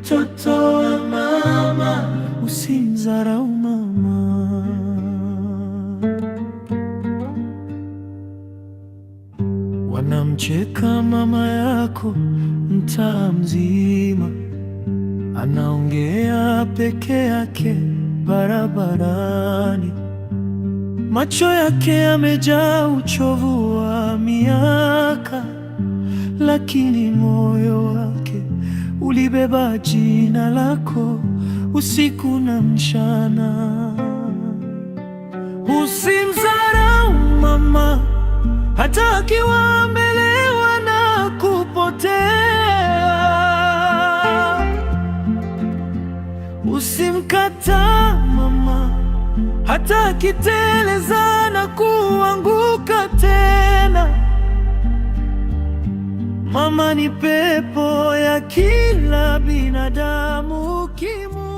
Mtoto wa mama, usimdharau mama. Wanamcheka mama yako mtaa mzima, anaongea peke yake barabarani, macho yake yamejaa uchovu wa miaka, lakini moyo wake ulibeba jina lako usiku na mchana. Usimdharau mama hata akiwa amelewa na kupotea. Usimkataa mama hata akiteleza na kuanguka tena. Mama ni pepo ya kila binadamu kimu